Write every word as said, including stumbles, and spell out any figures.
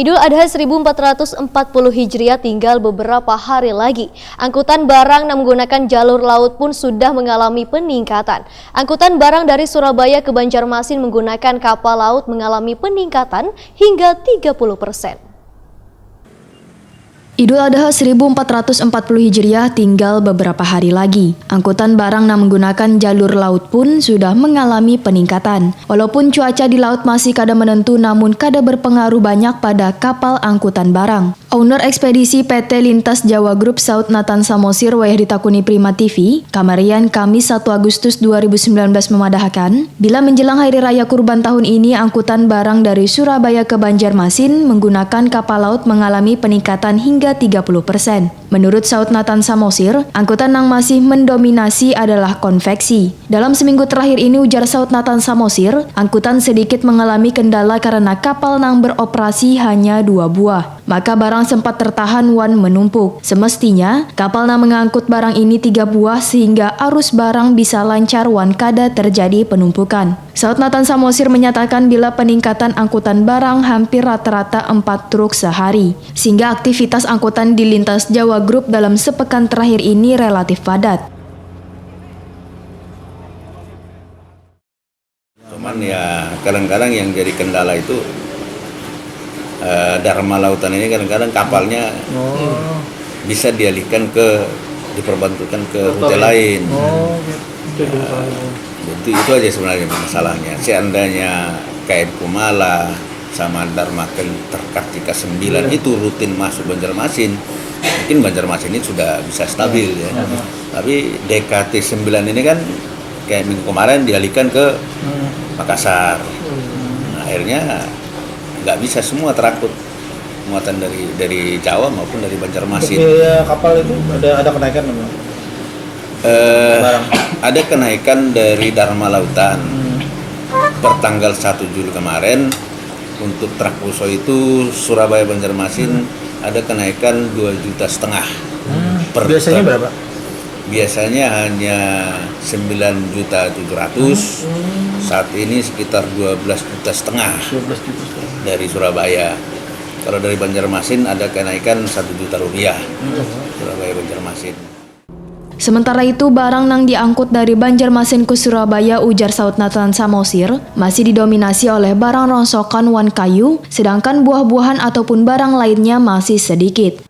Idul Adha seribu empat ratus empat puluh Hijriah tinggal beberapa hari lagi. Angkutan barang yang menggunakan jalur laut pun sudah mengalami peningkatan. Angkutan barang dari Surabaya ke Banjarmasin menggunakan kapal laut mengalami peningkatan hingga tiga puluh persen. Idul Adha seribu empat ratus empat puluh Hijriah tinggal beberapa hari lagi. Angkutan barang yang menggunakan jalur laut pun sudah mengalami peningkatan. Walaupun cuaca di laut masih kada menentu, namun kada berpengaruh banyak pada kapal angkutan barang. Owner ekspedisi P T Lintas Jawa Group, Saud Nathan Samosir, wayah ditakuni Prima T V, kamarian Kamis satu Agustus dua ribu sembilan belas, memadahakan, bila menjelang Hari Raya Kurban tahun ini, angkutan barang dari Surabaya ke Banjarmasin menggunakan kapal laut mengalami peningkatan hingga tiga puluh persen. Menurut Saud Nathan Samosir, angkutan yang masih mendominasi adalah konveksi. Dalam seminggu terakhir ini, ujar Saud Nathan Samosir, angkutan sedikit mengalami kendala karena kapal yang beroperasi hanya dua buah. Maka barang sempat tertahan wan menumpuk. Semestinya, kapal yang mengangkut barang ini tiga buah sehingga arus barang bisa lancar wan kada terjadi penumpukan. Saud Nathan Samosir menyatakan bila peningkatan angkutan barang hampir rata-rata empat truk sehari, sehingga aktivitas angkutan di Lintas Jawa Group dalam sepekan terakhir ini relatif padat. Cuman ya kadang-kadang yang jadi kendala itu eh, Dharma Lautan ini kadang-kadang kapalnya Oh, bisa dialihkan ke diperbantukan ke rute Rute lain. Oh, gitu. Itu dulu kali. Itu itu aja sebenarnya masalahnya. Seandainya K M Kumala sama Dharma Ken- Kartika sembilan itu rutin masuk Banjarmasin, mungkin Banjarmasin ini sudah bisa stabil ya. Tapi D K T sembilan ini kan kayak minggu kemarin dialihkan ke Makassar. Nah, akhirnya nggak bisa semua terangkut muatan dari dari Jawa maupun dari Banjarmasin. Biaya kapal itu ada ada kenaikan nggak? Eh, ada kenaikan dari Dharma Lautan. Per tanggal satu Juli kemarin, untuk truk Fuso itu Surabaya Banjarmasin ada kenaikan dua juta setengah per Biasanya ton. Berapa? Biasanya hanya sembilan juta tujuh ratus. Saat ini sekitar dua belas juta setengah Dua belas juta setengah. Dari Surabaya. Kalau dari Banjarmasin ada kenaikan satu juta rupiah. Surabaya Banjarmasin. Sementara itu, barang nang diangkut dari Banjarmasin ke Surabaya, ujar Saud Nathan Samosir, masih didominasi oleh barang rongsokan wan kayu, sedangkan buah-buahan ataupun barang lainnya masih sedikit.